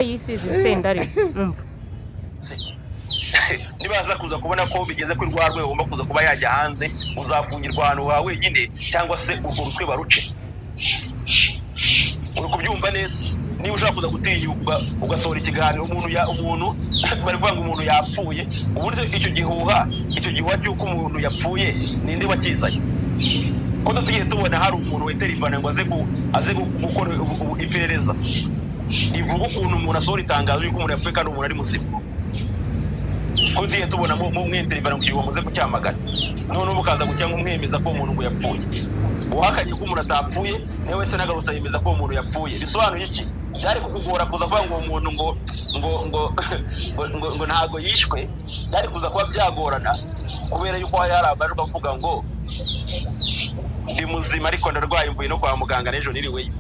Yisize insenda, ariko umva. Nibaza kuza kubona ko bigeze kuri rwa rwego ugomba kuza kuba yajya hanze, uzafungirwa ahantu hawe wenyine cyangwa se urwo rutwe baruce. Uri kubyumva neza? Niba ushaka kuza gutinyuka ugasohora ikiganiro, umuntu ya umuntu bari kuvuga ngo umuntu yapfuye, ubundi se icyo gihuha cy'uko umuntu yapfuye ninde wakizanye, ko tugiye tubona hari umuntu weterivana ngo aze gukora iperereza rivuga ukuntu umuntu asohora itangazo y'uko umuntu yapfuye kandi umuntu ari muzima, ko tugiye tubona mwinterivana kugira ngo muze kucyamagana, noneho mukaza gucya mwemeza ko uwo muntu ngo yapfuye? Uhakanye ko umuntu atapfuye niwe wese nagarutse yemeza ko uwo muntu yapfuye. Bisobanuye iki? Byari kukugora kuza kuvuga ngo uwo muntu ngo ntabwo yishwe. Byari kuza kuba byagorana kubera yuko hari amajwi avuga ngo ndi muzima ariko ndarwaye, mvuye no kwa muganga n'ejo niriweyo.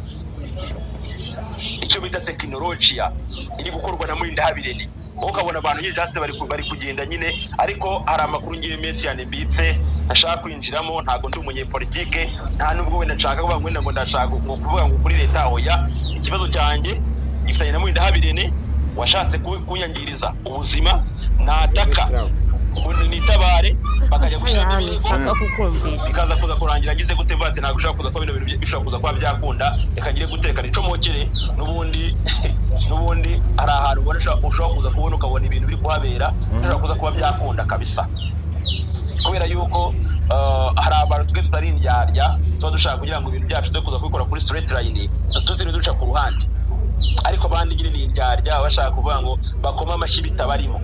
Icyo bita tekinolojiya iri gukorwa na Murindahabi Irene, wowe ukabona abantu nyine just bari kugenda nyine. Ariko hari amakuru ngiye menshi cyane mbitse ntashaka kwinjiramo. Ntabwo ndi umunyepolitike, nta nubwo wenda nshaka kuvuga ngo wenda ngo ndashaka ngo kuvuga ngo kuri leta. Oya, ikibazo cyanjye gifitanye na Murindahabi Irene washatse kunyangiriza ubuzima. Nataka ngo nitabare bakajya gushyiramo Ayani, ibirego, nshaka kukumvisha. Bikaza kuza kurangira agize gute? Mvuga ati ntabwo ushobora kuza kuba bino bintu bishobora kuza kuba byakunda. Reka ngire guteka nicomokere. N'ubundi hari ahantu ubona ushobora kuza kubona, ukabona ibintu biri kuhabera bishobora kuza kuba byakunda kabisa, kubera yuko hari abantu twe tutari indyarya, tuba dushaka kugira ngo ibintu byacu tuze kuza kubikora kuri straight line, tutiriwe duca ku ruhande. Ariko abandi nyine ni indyarya, bashaka kuvuga ngo bakome amashyi bitabarimo.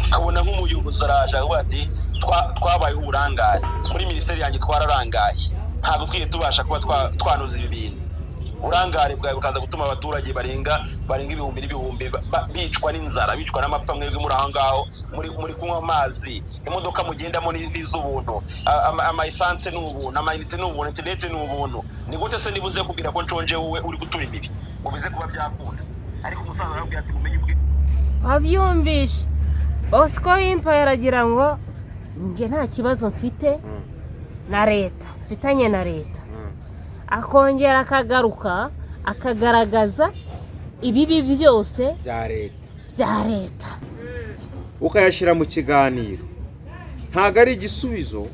Ukabona nk'umuyobozi araje akavuga ati "Twabayeho uburangare muri minisiteri yanjye, twararangaye, ntabwo twiye tubasha kuba twanoza ibi bintu." Uburangare bwawe bukaza gutuma abaturage barenga ibihumbi n'ibihumbi bicwa n'inzara, bicwa n'amapfa. Mwebwe muri aho ngaho muri kunywa amazi, imodoka mugendamo ni iz'ubuntu, ama essence ni ubuntu, amayinite ni ubuntu, interineti ni ubuntu. Ni gute se niba uze kubwira ko nshonje, wowe uri gutura imibi, ngo bize kuba byakunda? Ariko umusaza arabwira ati mumenye ubwe. Wabyumvishe, Bosco Himpaye aragira ngo njye nta kibazo mfite na leta, mfitanye na leta. Akongera akagaruka akagaragaza ibibi byose bya leta. Bya leta. Ukayashyira mu kiganiro, ntabwo ari igisubizo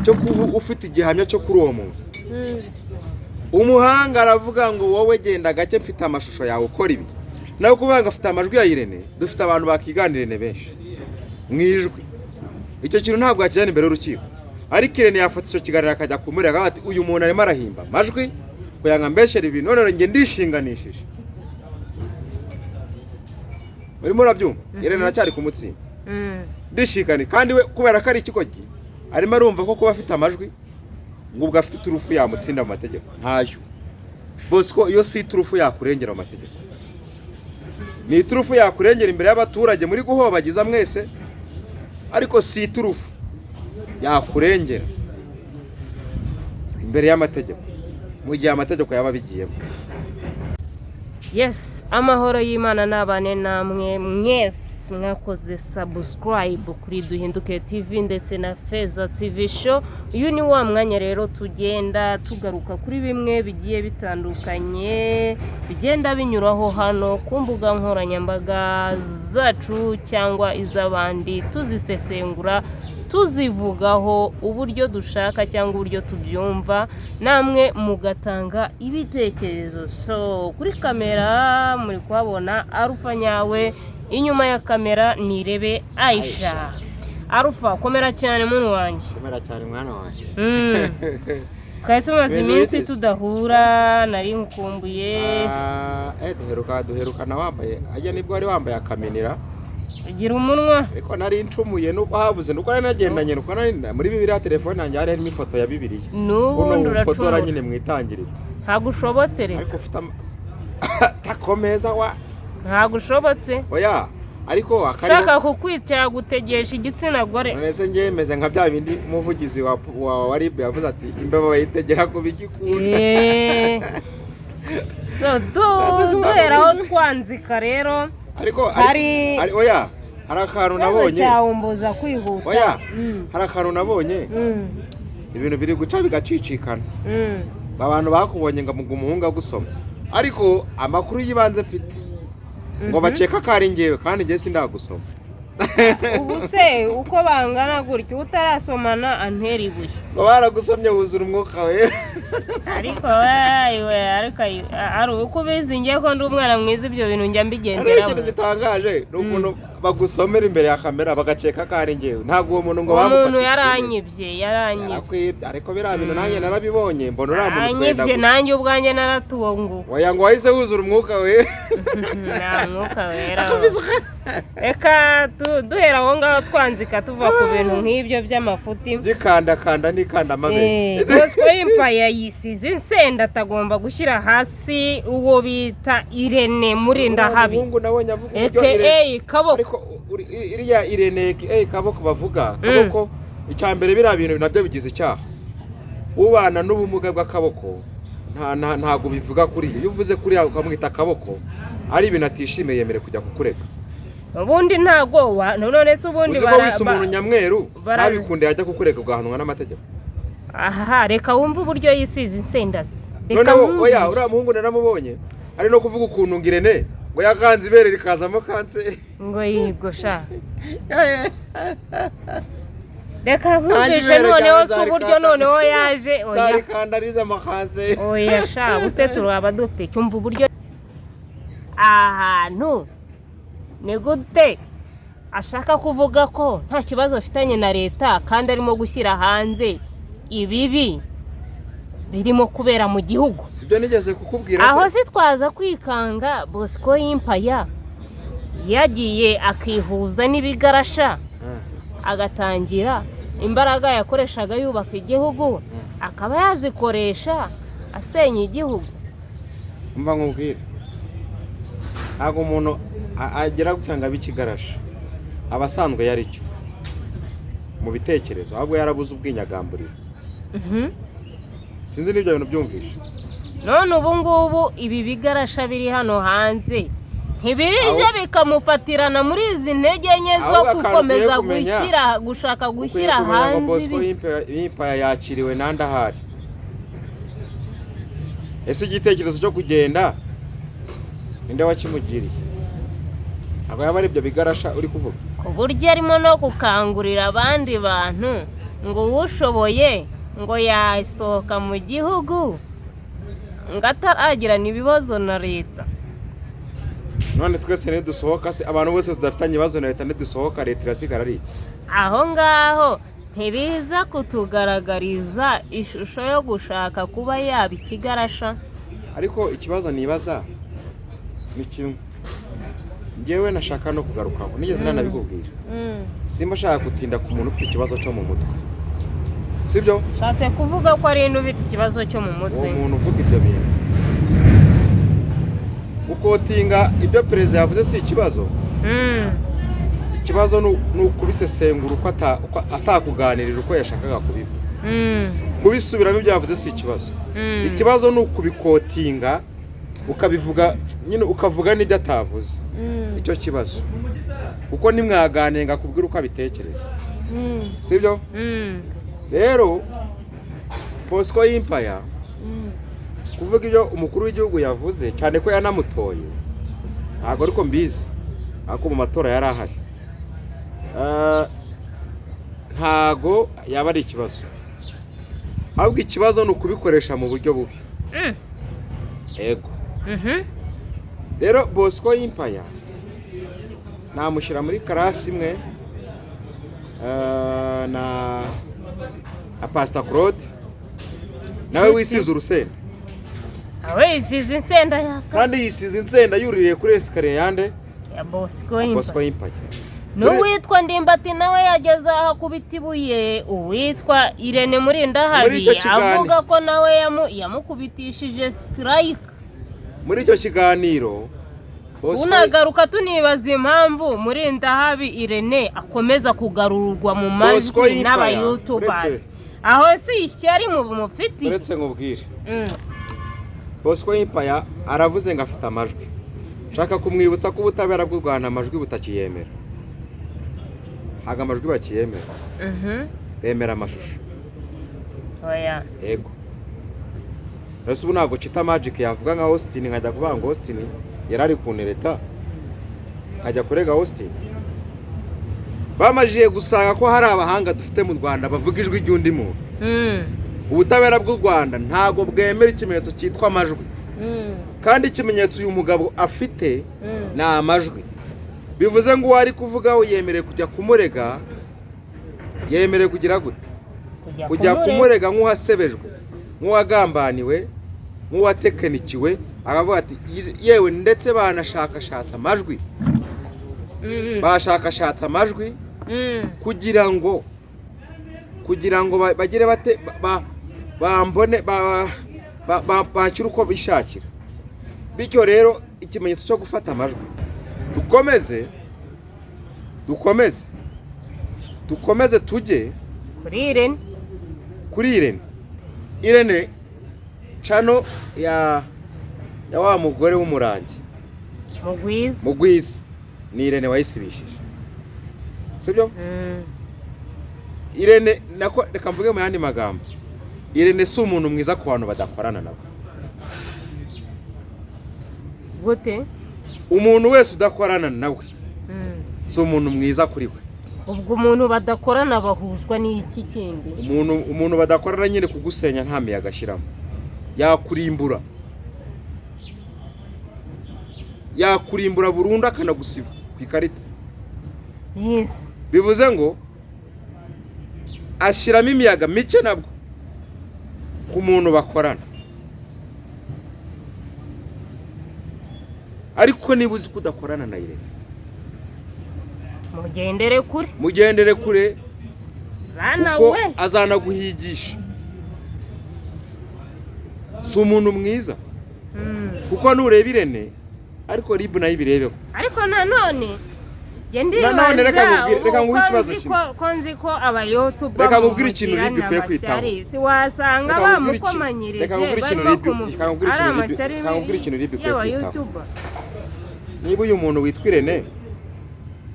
cyo kuba ufite igihamya cyo kuri uwo muntu. Umuhanga aravuga ngo wowe genda gake, mfite amashusho yawe ukora ibi. Nawe kuvuga ngo afite amajwi ya Irene, dufite abantu bakigana Irene benshi mu ijwi. Icyo kintu ntabwo yakijyana imbere y'urukiko, ariko Irene yafata icyo kiganiro akajya kumurega, akavuga ati uyu muntu arimo arahimba amajwi kugira ngo ambeshere ibintu, none njye ndishinganishije. Urimo urabyumva? Irene aracyari kumutsinda. Ndishingane kandi we kubera ko ari ikigoryi, arimo arumva ko kuba afite amajwi ngo ubwo afite iturufu yamutsinda mu mategeko. Ntayo, Bosco. Iyo si iturufu yakurengera mu mategeko, ni iturufu yakurengera imbere y'abaturage muri guhobagiza mwese, ariko si iturufu yakurengera imbere y'amategeko mu gihe amategeko yaba abigiyemo. Yes, amahoro y'Imana n'abane namwe mwese mwakoze subscribe kuri Duhinduke TV ndetse na Feza TV Show. Uyu ni wa mwanya rero tugenda tugaruka kuri bimwe bigiye bitandukanye bigenda binyuraho hano ku mbuga nkoranyambaga zacu cyangwa iz'abandi, tuzisesengura, tuzivugaho uburyo dushaka cyangwa uburyo tubyumva, namwe mugatanga ibitekerezo. So kuri kamera muri kuhabona Arufa nyawe, inyuma ya kamera nirebe Aisha. Arufa, komera cyane muntu wanjye. Komera cyane mwana wanjye. Twari tumaze Bimeze iminsi bite se? tudahura, nari nkukumbuye. Ah, duherukana wambaye ajya, nibwo wari wambaye akaminira. Ugira umunwa. Ariko nari ncumuye nuko habuze, nuko nari nagendanye, nuko nari muri Bibiliya, telefone yanjye hari harimo ifoto ya Bibiliya. N'ubundi Buno bufotora uracumura. nyine mu itangiriro. Ntabwo ushobotse rero. Ariko ufite tako meza wa. Ntabwo ushobotse. Oya, ariko akariho. Ushaka kukwicara gutegesha igitsina gore. None se njye meze nka bya bindi umuvugizi wa RIB yavuze ati imbeba bayitegera ku bigikunda. So duheraho twanzika rero. Ariko oya, hari akantu Ikibazo nabonye. cyawumbuza kwihuta. Oya, hari akantu nabonye. Ibintu biri guca bigacicikana. Abantu bakubonye ngo umuhungu agusoma, ariko amakuru y'ibanze mfite Ngo bakeka ko ari ngewe, kandi ngewe sindagusoma. Ubu se uko bangana gutyo, utarasomana antera ibuye. Ngo baragusomye wuzura umwuka wera. Ariko wewe, ariko ari uko ubizi, ngiye ko ndi umwana mwiza, ibyo bintu njya Hariho mbigenderamo. ikintu gitangaje, ni ukuntu bagusomera imbere ya kamera bagakeka ko ari ngewe. Ntabwo uwo muntu ngo Uwo muntu bamufatishije. yaranyibye, yaranyibye. Yarakwibye, ariko biriya bintu nanjye narabibonye, mbona uriya muntu twenda Yaranyibye. gusa. Nanjye ubwanjye naratuwunguka. Oya, ngo wahise wuzura umwuka wera. Nta mwuka wera. Reka duhera aho ngaho, twanzika tuva ku bintu nk'ibyo by'amafuti. Byikandakanda n'ikanda amabere. Bosco Empire yisize insenda, atagomba gushyira hasi uwo bita Irene Murindahabi. Umuhungu nabonye avuga uburyo aka Irene Kaboko. Ariko iriya Irene Kaboko bavuga, Kaboko, icya mbere biriya bintu nabyo bigize icyaha. Ubana n'ubumuga bw'akaboko ntabwo bivuga kuriya. Iyo uvuze kuriya ukamwita Kaboko, ari ibintu atishimiye, yemerewe kujya kukurega. Ubundi ntago wa none se ubundi Uzi ko wise umuntu nyamweru, ntabikunde, yajya kukurega ugahanwa n'amategeko. Aha, reka wumve uburyo yisize insenda se. Reka Noneho wumve. oya, uriya muhungu naramubonye ari no kuvuga ukuntu ngo Irene ngo yakanze ibere rikazamo kanseri. Ngo yigo sha, reka Nanjye nkumvishe ibere noneho ryanjye se uburyo nzarikanda. noneho yaje, oya. Nzarikanda rizamo kanseri. Oya sha, ubuse turaba dupfe? Cyumva uburyo ahantu ni gute ashaka kuvuga ko nta kibazo afitanye na leta, kandi arimo gushyira hanze ibibi birimo kubera mu gihugu. Sibyo nigeze kukubwira Aho se? si twaza kwikanga Bosco Empire yagiye akihuza n'ibigarasha, agatangira imbaraga yakoreshaga yubaka igihugu akaba yazikoresha asenya igihugu? Mva nkubwire, ntabwo umuntu agera gutya ngo abe ikigarasha. Aba asanzwe yari cyo mu bitekerezo, ahubwo yarabuze ubwinyagamburiro. Sinzi n'ibyo bintu byumvishe. None ubu ngubu ibi bigarasha biri hano hanze ntibirije bikamufatirana muri izi ntege nke zo Ahubwo akantu gukomeza ukwiye kumenya- gushyira, gushaka ukwiye gushyira kumenya ngo hanze Bosco ibi. Empire yakiriwe nande ahari? Ese igitekerezo cyo kugenda ninde wakimugiriye? Ntabwo yaba ari ibyo bigarasha uri kuvuga? Ku buryo arimo no gukangurira abandi bantu ngo uwushoboye ngo yasohoka mu gihugu, ngo ataragirana ibibazo na leta. None twese nidusohoka se, abantu bose tudafitanye ibibazo na leta nidusohoka, leta irasigara ari iki? Aho ngaho ntibiza kutugaragariza ishusho yo gushaka kuba yaba ikigarasha? Ariko ikibazo nibaza ni kimwe, ngewe nashaka no kugarukaho, nigeze nanabikubwira. Simba ashaka gutinda ku muntu ufite ikibazo cyo mu mutwe, sibyo? Ushatse kuvuga ko ari ufite ikibazo cyo mu Uwo mutwe? muntu uvuga ibyo bintu, gukotinga ibyo perezida yavuze si ikibazo. Ikibazo ni ukubisesengura uko atakuganirira uko yashakaga kubivuga. Kubisubiramo ibyo yavuze si ikibazo. Ikibazo ni ukubikotinga, ukabivuga nyine, ukavuga n'ibyo atavuze. Icyo kibazo, kuko nimwaganira ngo akubwire uko abitekereza, sibyo? Rero Bosco Empire kuvuga ibyo umukuru w'igihugu yavuze, cyane ko yanamutoye, ntabwo ariko mbizi, ariko mu matora yari ahari, ntago yaba ari ikibazo. Ahubwo ikibazo ni ukubikoresha mu buryo bubi. Ego. Rero Bosco Empire namushyira muri class imwe na Pastor Claude, nawe wisize urusenda. Awe yisize insenda, yasase. Kandi yisize insenda yuririye kuri escalier yande? Ya Bosco Empire. Bosco Empire. N'uwitwa Ndimbati nawe yageze aho akubita ibuye uwitwa Irene Murindahabi, Muri icyo kiganiro- avuga ko nawe yamukubitishije strike. Muri icyo kiganiro Bosco Unagaruka tunibaza impamvu Murindahabi Irene akomeza kugarurwa mu Bosco majwi Empire, n'abayutubazi. uretse- Aho si ishyari mu mufitiye? Uretse nkubwire, Bosco Empire aravuze ngo afite amajwi. Nshaka kumwibutsa ko ubutabera bw'u Rwanda amajwi butakiyemera. Ntabwo amajwi bakiyemera, bemera amashusho. Oya. Ego. Ese ubu ntabwo Chita Magic yavuga nka Austin, nkajya kuvuga ngo Austin yari ari kuntereta? Nkajya kurega Austin. Bamajije gusanga ko hari abahanga dufite mu Rwanda bavuga ijwi ry'undi muntu. Ubutabera bw'u Rwanda ntabwo bwemera ikimenyetso cyitwa amajwi. Kandi ikimenyetso uyu mugabo afite ni amajwi. Bivuze ngo uwo ari kuvuga we yemerewe kujya kumurega, yemerewe kugira gute? Kujya kumurega nk'uwasebejwe, nk'uwagambaniwe, nk'uwatekenikiwe, akavuga ati yewe, ndetse banashakashatse amajwi, bashakashatse amajwi kugira ngo bagire bate, bambone, bakire uko bishakira. Bityo rero ikimenyetso cyo gufata amajwi, dukomeze tujye kuri Irene. Kuri Irene. Irene, channel ya wa mugore w'umurangi. Mugwiza. Mugwiza, ni Irene wayisibishije, sibyo? Irene nako, reka mvuge mu yandi magambo, Irene si umuntu mwiza ku bantu badakorana nabo. Gute? Umuntu wese udakorana nawe si umuntu mwiza kuri we. Ubwo umuntu badakorana bahuzwa n'iki kindi? Umuntu badakorana nyine, kugusenya nta miyaga ashyiramo, yakurimbura, yakurimbura burundu, akanagusiba ku ikarita. Bivuze ngo ashyiramo imiyaga mike nabwo ku muntu bakorana. Ariko niba uzi ko udakorana na Irene, mugendere kure. Mugendere kure. Bana kuko we azanaguhigisha, si umuntu mwiza. Kuko nureba Irene, ariko RIB nayo ibirebeho. Ariko nanone njye ndibaza, Nanone reka nguhe uko ikibazo nzi kimwe. ko nzi ko abayotuba Reka nkubwire ikintu RIB ikwiye kwitaho. Si wasanga bamukomanyirije, Reka nkubwire ikintu barimo RIB ari amashyari reka nkubwire ikintu RIB ikwiye kwitaho. y'abayutuba. Niba uyu muntu witwa Irene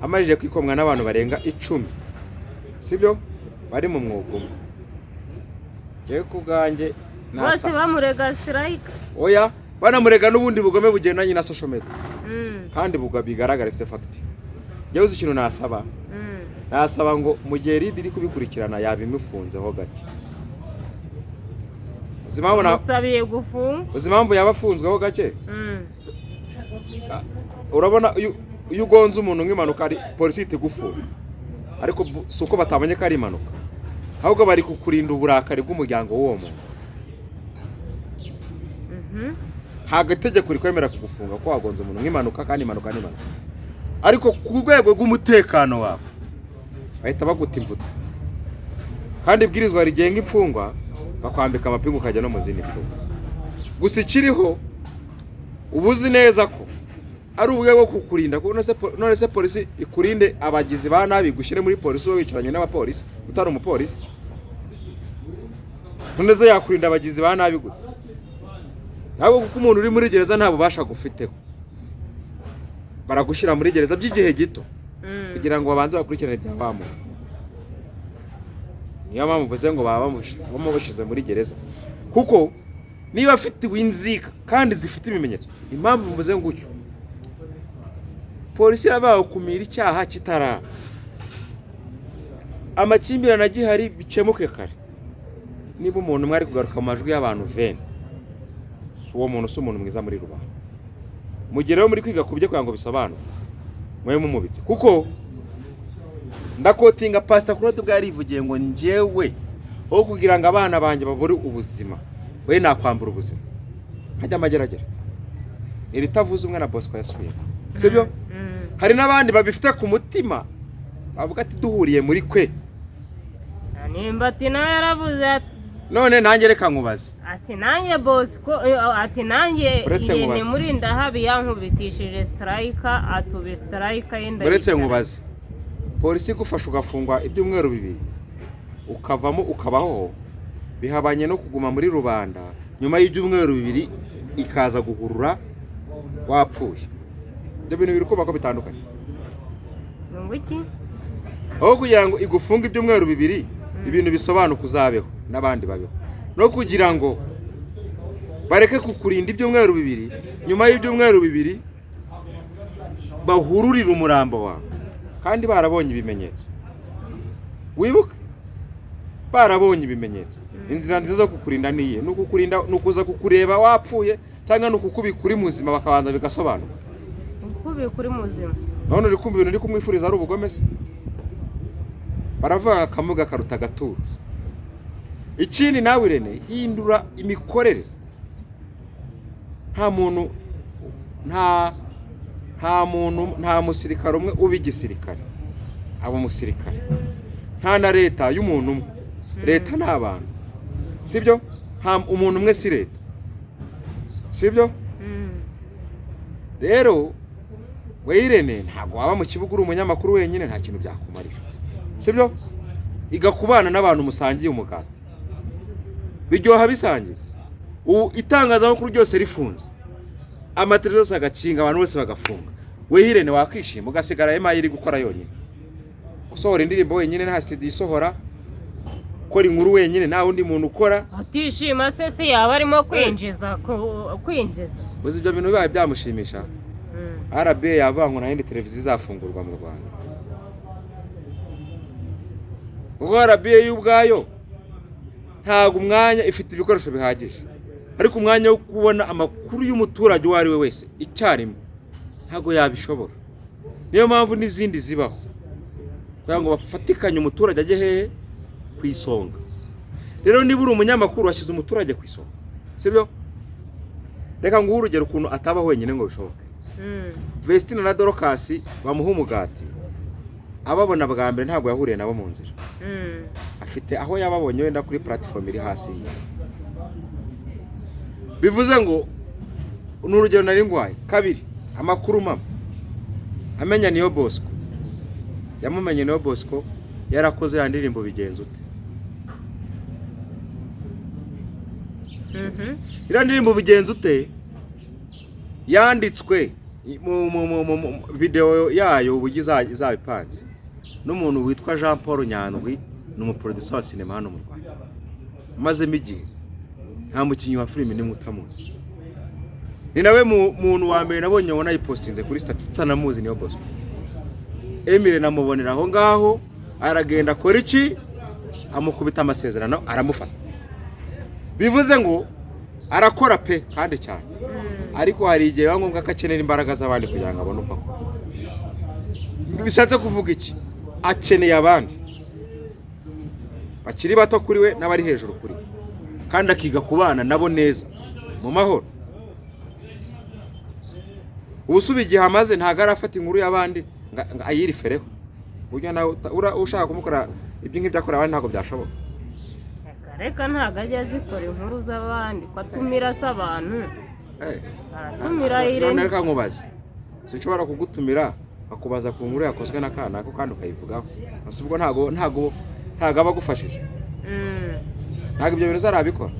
amajije kwikomwa n'abantu barenga 10, sibyo, bari mu mwuga umwe, njyewe ku bwanjye bose bamurega strike. Oya, banamurega n'ubundi bugome bugendanye na social media, kandi buga bigaragara, ifite fact. Njyewe uzi ikintu nasaba? Nasaba ngo mu gihe RIB iri kubikurikirana yabimufunzeho gake. Uzi impamvu Musabiye gufunga. Uzi impamvu yaba afunzweho gake? Urabona iyo ugonze umuntu nk'impanuka, ari polisi ihita igufunga, ariko si uko batabonye ko ari impanuka, ahubwo bari kukurinda uburakari bw'umuryango w'uwo muntu. Ntabwo itegeko rikwemera kugufunga ko wagonze umuntu nk'impanuka, kandi impanuka ni impanuka, ariko ku rwego rw'umutekano wawe bahita baguta imvuto. Kandi ibwirizwa rigenga imfungwa, bakwambika amapingu ukajya no mu zindi mfungwa. Gusa ikiriho, uba uzi neza ko ari uburyo bwo kukurinda, kuko none se polisi ikurinde abagizi ba nabi, gushyire muri polisi wowe wicaranye n'abapolisi utari umupolisi? None se yakurinda abagizi ba nabi gute? Ntabwo, kuko umuntu uri muri gereza nta bubasha gufiteho. Baragushyira muri gereza by'igihe gito kugira ngo babanze bakurikirane ibya wa muntu. Niyo mpamvu mvuze ngo baba bamushyize muri gereza, kuko niba afite inzika kandi zifite ibimenyetso. Impamvu mvuze gutyo, polisi irabakumira icyaha kitaraba, amakimbirane agihari, bikemuke kare. Niba umuntu umwe ari kugaruka mu majwi y'abantu 20, si uwo muntu, si umuntu mwiza muri rubanda. Mu gihe rero muri kwiga ku byo kugira ngo bisobanure, mube mumubitse. Kuko ndaquotinga Pasita Claude ubwo yarivugiye ngo njyewe aho kugira ngo abana banjye babure ubuzima, we nakwambura ubuzima nkajya amageragere. Iri tavuze umwe na Bosco yasubiyemo, sibyo? Hari n'abandi babifite ku mutima, bavuga ati duhuriye muri kwe. Nimba ati nawe yaravuze ati None nanjye reka nkubaze. Ati nanjye Bosco, ati nanjye Uretse Irene nkubaze. muri ndahabi yankubitishije strike, atube strike ye. Uretse Ndayicara. nkubaze, polisi igufasha ugafungwa ibyumweru 2, ukavamo ukabaho, bihabanye no kuguma muri rubanda, nyuma y'ibyumweru 2 ikaza guhurura wapfuye. Ibyo bintu biri kubaka bitandukanye. Ngo iki? Aho kugira ngo igufunge ibyumweru 2, ibintu bisobanuka, uzabeho n'abandi babeho, no kugira ngo bareke kukurinda ibyumweru 2, nyuma y'ibyumweru 2 Bahururira umurambo wawe kandi barabonye ibimenyetso. Wibuke, barabonye ibimenyetso. Inzira nziza yo kukurinda ni iyihe? Ni ukukurinda, ni ukuza kukureba wapfuye, cyangwa ni ukukubika uri muzima bakabanza bigasobanuka? Ukubika uri muzima. None uri kumva ibintu uri kumwifuriza ari ubugome se? Baravuga akamuga karuta agaturo. Ikindi nawe Irene, hindura imikorere. Nta muntu, nta muntu, nta musirikare umwe uba igisirikare, aba umusirikare. Nta na leta y'umuntu umwe. Leta ni abantu, sibyo? Nta umuntu umwe si leta, sibyo? Rero we Irene, ntabwo waba mu kibuga uri umunyamakuru wenyine, nta kintu byakumarira, sibyo? Iga kubana n'abantu musangiye umugati, biryoha bisangiye. Ubu itangazamakuru ryose rifunze, amateleviziyo yose agakinga, abantu bose bagafunga, we Irene wakwishima ugasigara emayi iri gukora yonyine, usohora indirimbo wenyine, nta studio isohora, ukora inkuru wenyine, nta wundi muntu ukora. Atishima se si yaba arimo kwinjiza kwinjiza? Uzi ibyo bintu bibaye byamushimisha? RBA yavuga ngo nta yindi televiziyo izafungurwa mu Rwanda, kuko RBA yo ubwayo ntabwo umwanya ifite ibikoresho bihagije, ariko umwanya wo kubona amakuru y'umuturage uwo ari we wese icyarimwe ntabwo yabishobora. Niyo mpamvu n'izindi zibaho, kugira ngo bafatikanye, umuturage ajye hehe? Ku isonga. Rero niba uri umunyamakuru, washyize umuturage ku isonga, sibyo? Reka nguhe urugero ukuntu ataba wenyine ngo bishoboke. Vestine na Dorcas bamuha umugati, ababona bwa mbere ntabwo yahuriye nabo mu nzira. Afite aho yababonye, wenda kuri platform iri hasi ye. Bivuze ngo ni urugero nari ngwaye. Kabiri, amakuru mama amenya Niyo Bosco, yamumenye Niyo Bosco yarakoze iriya ndirimbo Bigenza Ute. Iriya ndirimbo Bigenza Ute yanditswe mu video yayo, uburyo izaba ipanze, n'umuntu witwa Jean Paul Nyandwi. Ni umuproducer wa sinema hano mu Rwanda umazemo igihe, nta mukinnyi wa filime nimwe utamuzi. Ni nawe muntu wa mbere nabonye ubona yipostinze kuri status tutanamuzi, Niyo Bosco. Emile namubonera aho ngaho, aragenda akora iki? Amukubita amasezerano, aramufata. Bivuze ngo arakora pe, kandi cyane, ariko hari igihe biba ngombwa ko akenera imbaraga z'abandi kugira ngo abone uko akora. Bishatse kuvuga iki? Akeneye abandi bakiri bato kuri we n'abari hejuru kuri we, kandi akiga kubana nabo neza mu mahoro. Ubusuba igihe amaze ntabwo arafata inkuru y'abandi ngo ayirifereho. Buryo nawe ushaka kumukora ibyo ngibyo akora abandi, ntabwo byashoboka. Reka reka, ntabwo ajya azikora inkuru z'abandi, ko atumira se abantu? Aratumira None Irene. reka nkubaze, sinshobora kugutumira akubaza ku nkuru yakozwe na kanaka kandi ukayivugaho? Gusa ubwo ntabwo aba agufashije. Ntabwo ibyo bintu uzarabikora.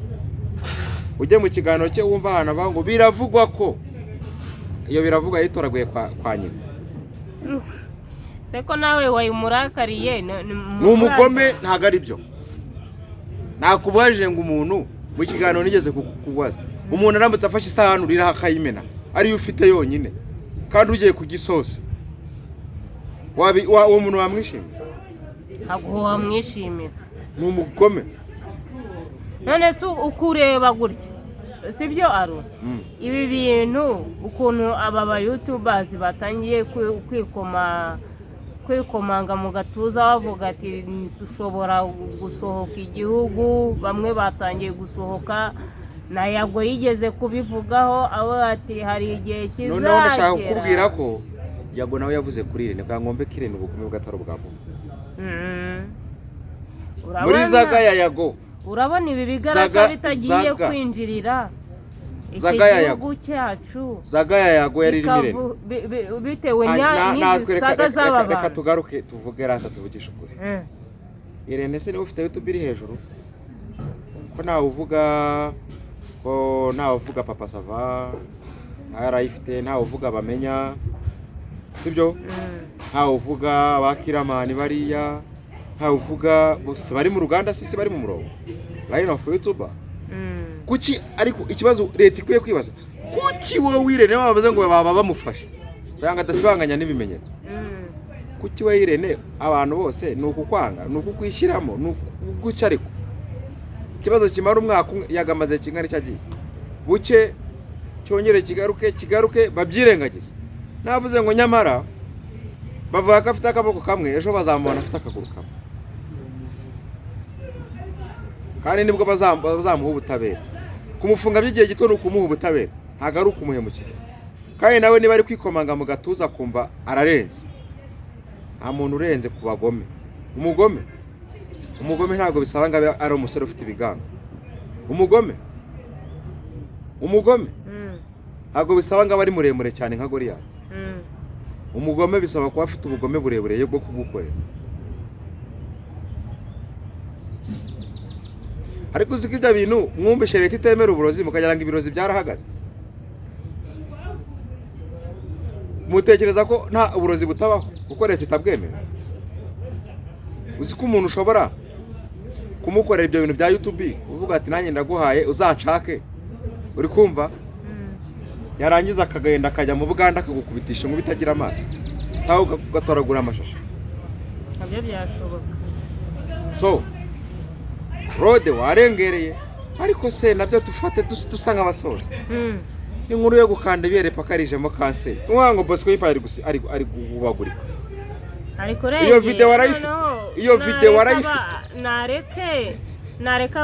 Ujye mu kiganiro cye wumva ahantu avuga ngo biravugwa ko, iyo biravugwa yitoraguye kwa nyina. Se ko nawe wayimurakariye? Ni umugome, ntabwo ari byo. Nakubajije ngo umuntu mu kiganiro nigeze kukubaza, umuntu aramutse afashe isahani uriraho akayimena, ariyo ufite yonyine, kandi ugiye kugisoza, uwo muntu wamwishimira? Ntabwo wamwishimira. Ni umugome. None se uko ureba gutya, sibyo aro? Ibi bintu ukuntu aba ba youtubers batangiye kwikomanga mu gatuza bavuga ati dushobora gusohoka igihugu, bamwe batangiye gusohoka, na Yago yigeze kubivugaho aho ati hari igihe Noneho ndashaka kizagera. kukubwira ko Yago nawe yavuze kuri Irene, kugira ngo mbe ko Irene ubugome bwe atari ubwa vuba. Muri zaga ya Yago. Urabona ibi bigarasha bitagiye Zaga. kwinjirira iki Zaga ya gihugu cyacu Zaga ya Yago yari irimo Irene. Bitewe n'izi Natwe reka saga z'aba reka bantu. tugaruke tuvuge rata, tuvugishe ukuri. Irene se niwe ufite YouTube iri hejuru? Ko ntawe uvuga, ko ntawe uvuga Papa Sava ntawe arayifite, ntawe uvuga Bamenya, sibyo? Ntawe uvuga ba Kiramani bariya, ntawe uvuga, bose bari mu ruganda, sisi bari mu murongo line of YouTuber. Kuki? Ariko ikibazo leta ikwiye kwibaza, kuki wowe Irene bavuze ngo baba bamufashe? Kugira ngo adasibanganya n'ibimenyetso. Kuki we Irene, abantu bose ni ukukwanga, ni ukukwishyiramo, ni ukuguca? Ariko ikibazo kimara umwaka umwe, yagamaze kingana icyo agiye buke, cyongere kigaruke, kigaruke babyirengagize. Navuze ngo nyamara bavuga ko afite akaboko kamwe, ejo bazamubona afite akaguru kamwe, kandi nibwo bazamuha ubutabera. Kumufunga by'igihe gito ni ukumuha ubutabera, ntabwo ari ukumuhemukira. Kandi nawe niba ari kwikomanga mu gatuza akumva ararenze, nta muntu urenze ku bagome. Umugome ntabwo bisaba ngo abe ari umusore ufite ibigango. Umugome ntabwo bisaba ngo abe ari muremure cyane nka Goliyati. Umugome bisaba kuba afite ubugome burebure bwo kugukorera. Ariko uzi ko ibyo bintu mwumvishe leta itemera uburozi, mukagira ngo ibirozi byarahagaze, mutekereza ko nta uburozi butabaho kuko leta itabwemera. Uzi ko umuntu ushobora kumukorera ibyo bintu bya YouTube, uvuga ati nanjye ndaguhaye uzanshake, uri kumva, yarangiza akagenda akajya mu Buganda akagukubitisha ngo itagira amazi, cyangwa ugatoragura amashashi. Nabyo byashoboka. So rode warengereye, ariko se nabyo dufate dusa nk'abasoza. Inkuru yo gukanda ibere paka arijemo kanseri, ni ngo Bosco yipa ari guhubagurika. Ari kurengera. Iyo video warayifite? Noneho Iyo video nareka warayifite? Nareka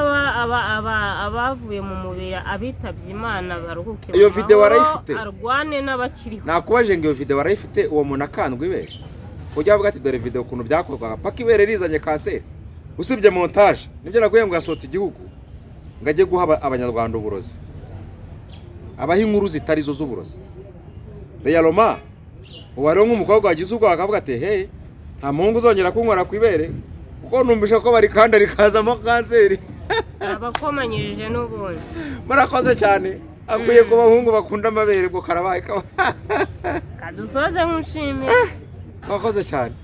abavuye mu mubiri, abitabye Imana baruhuke Iyo mu video mahoro, warayifite? arwane n'abakiriho. Nakubaje ngo iyo video warayifite, uwo muntu akandwa ibere, ujya avuga ati dore video ukuntu byakorwaga paka ibere rizanye kanseri, usibye montage. Nibyo naguye ngo yasohotse igihugu ngo ajye guha abanyarwanda uburozi, abaha inkuru zitari zo z'uburozi. Reyaloma ubu hariho nk'umukobwa wagize ubwoba akavuga ati hey, nta muhungu uzongera kunkora ku ibere kuko numvise ko barikanda rikazamo kanseri. Abakomanyirije n'ubundi. Murakoze cyane. Akwiye ku bahungu bakunda amabere, ngo karabaye kaba. Kadusoze nk'ushimira. Murakoze cyane.